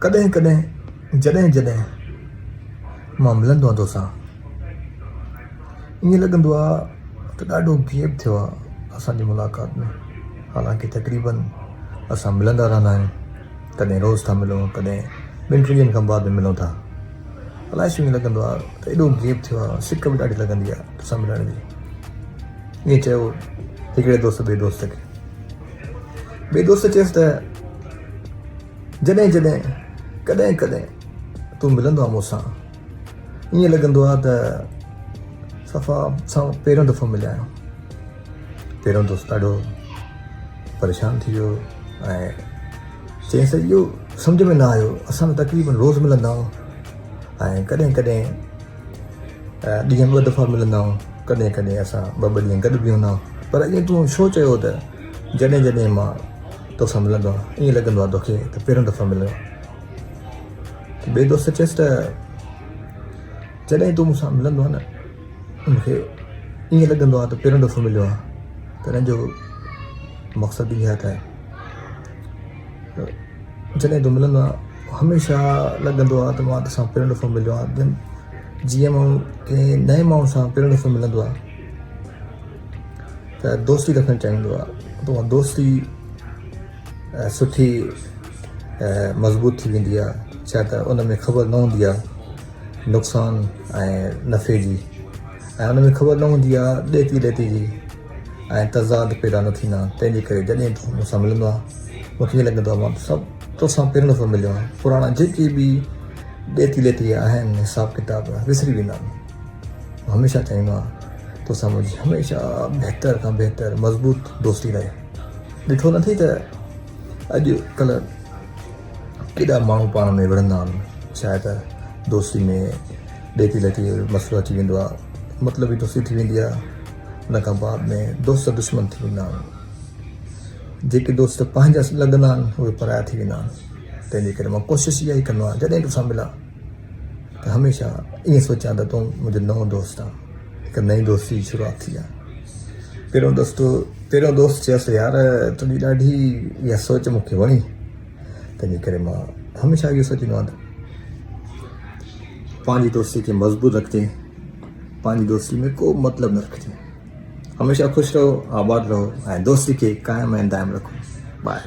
ڪڏهن ڪڏهن جڏهن جڏهن مان ملندو آهيان توسان ائين لڳندو آهي ته ڏاڍو گيپ ٿيو آهي اسان جي ملاقات ۾ حالانڪه تقريبن اسان ملندا رهندا آهيون ڪڏهن روز ٿا ملون ڪڏهن ٻن ٽن ڏينهن کان بعد ۾ ملون ٿا الائي ڇو ائين لڳندو آهي ته ايڏو گيپ ٿيو آهي سڪ به ڏاڍي لڳندي آهي توسان ملڻ جي ائين چيو هڪڙي دوست ٻئي دوست کي ٻئي دوست چيس ته جڏهن جڏهن ڪڏهن ڪڏهن تون ملندو آهين مون سان ائين لڳندو آهي ته صفا سان پهريون دفعو مليا آهيون. پهريون دوست ڏاڍو پريشان ٿي ويو ۽ چيائينس ته اهو سمجهه ۾ نه آيو اسان ته تقريبن روز ملندا آهيون ۽ ڪڏهن ڪڏهن ڏينهن ٻه دفعا ملندا آهيون ڪڏهن ڪڏهن اسان ٻه ٻه ڏينهن گڏ به هوندا آهيون پر ائين تون ڇو چيو ته جڏهن جڏهن مان توسان ملندو آهيان ائين لڳندو آهي توکي ته پهريون دفعو مليو آهيان. ٻئي دوست چيس ته جڏهن تون مون سان ملندو آهي نه مون کي ائين لڳندو آهي ته پهريون دفعو مليو آهيان تڏهن جو مقصد اهو آهي ته جڏهن تون ملندو آهي هميشه لڳندو آهي ته مان توسان پهريون دفعو مليو آهيان جيئن ماڻهو ڪنهن نئين ماڻهو سان پهريون دفعو ملندو آهي ته دوستي رکڻ چاهيندو آهي ته اها دوستي سٺي مضبوط ٿي ويندي آهي ڇا ته ان ۾ خبر نه هوندي آهي نقصان ۽ نفعي جي ۽ ان ۾ خبر نه هوندي آهي ڏيتي ليتي جي ۽ تضاد پيدا نه ٿيندا آهن تنهن جي ڪري جڏهن تون مون سان ملندو آهي مون کي ائين لڳندو آهي مان سڀ توسان پهريون دفعو مليو آهيان پراڻا جيڪي به ڏيتي ليتي آهن حساب ڪتاب وسري ويندا آهن هميشه چاهيندو آهيان توسان منهنجي هميشه بهتر کان بهتر مضبوط دوستي رهي. ڏٺو نه اٿئي ته اڄ ڪلهه ڪيڏا ماڻهو پاڻ ۾ وڙهندا آهن ڇا ته دوستي ۾ ڏيتي ليتي جو مسئلو اچي ويندو آهي مطلبي دوستي ٿي ويندي آهي ان کان بعد ۾ دوست دشمن ٿي ويندا آهن جيڪي دوست پنهنجا لڳندا آهن اهي پرايا ٿي ويندا آهن تنهن جي ڪري مان ڪوشش اها ئي ڪندو آهيان جڏهن تو سان ملان ته هميشه ائين سوچيان ته تون منهنجو نئون دوست آهين هڪ نئين دوستي جي شروعات ٿي آهي پهريون دوست پهريون دوست چيس يار تنهنجي ڏاڍي اها سوچ مون کي وڻي تنهنجي ڪري مان هميشه اهو سوچيندو آهيان ته پنهنجي دوستي کي مضبوط رکجي پنهنجي دوستي ۾ ڪو مطلب نه رکجي هميشه خوش رهو آباد رهو ۽ دوستي کي قائم ۽ دائم رکو باء.